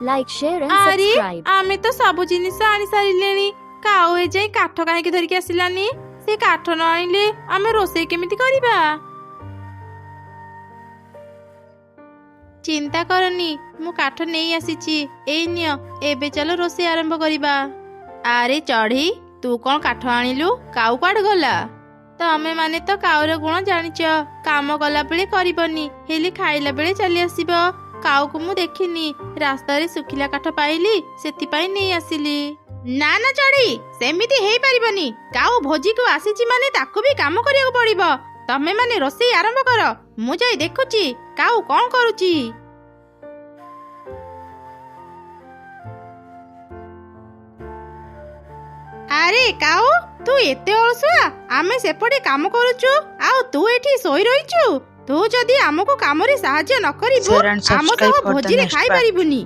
Like, share and ଆରେ subscribe. ଆମେ ତ ସବୁ ଜିନିଷ ଆଣି ସାରିଲେଣି, କାଉ ଏଯାଏଁ କାଠ କାହିଁକି ଧରିକି ଆସିଲାନି? ସେ କାଠ ନ ଆଣିଲେ ଆମେ ରୋଷେଇ କେମିତି କରିବା? ଚିନ୍ତା କରନି, ମୁଁ କାଠ ନେଇ ଆସିଛି। ଏଇ ନିଅ, ଏବେ ଚାଲ ରୋଷେଇ ଆରମ୍ଭ କରିବା। ଆରେ ଚଢ଼େଇ, ତୁ କଣ କାଠ ଆଣିଲୁ? କାଉ କୁଆଡ଼େ ଗଲା? ତମେ ମାନେ ତ କାଉର ଗୁଣ ଜାଣିଛ, କାମ କଲା ବେଳେ କରିବନି, ହେଲେ ଖାଇଲା ବେଳେ ଚାଲି ଆସିବ। କାଉକୁ ମୁଁ ଦେଖିନି, ରାସ୍ତାରେ ଶୁଖିଲା କାଠ ପାଇଲି, ସେଥିପାଇଁ ନେଇ ଆସିଲି। ନା ନା ଚଢ଼େଇ, ସେମିତି ହେଇପାରିବନି। କାଉ ଭୋଜିକୁ ଆସିଛି ମାନେ ତାକୁ ବି କାମ କରିବାକୁ ପଡିବ। ତମେ ମାନେ ରୋଷେଇ ଆରମ୍ଭ କର, ମୁଁ ଯାଇ ଦେଖୁଛି କାଉ କଣ କରୁଛି। ଆରେ କାଉ, ତୁ ଏତେ ଅଳସୁଆ! ଆମେ ସେପଟେ କାମ କରୁଛୁ ଆଉ ତୁ ଏଠି ଶୋଇ ରହିଛୁ। ତୁ ଯଦି ଆମକୁ କାମରେ ସାହାଯ୍ୟ ନ କରିବୁ, Share and ଆମ subscribe ସହ for the ଭୋଜିରେ next part. ଖାଇପାରିବୁନି।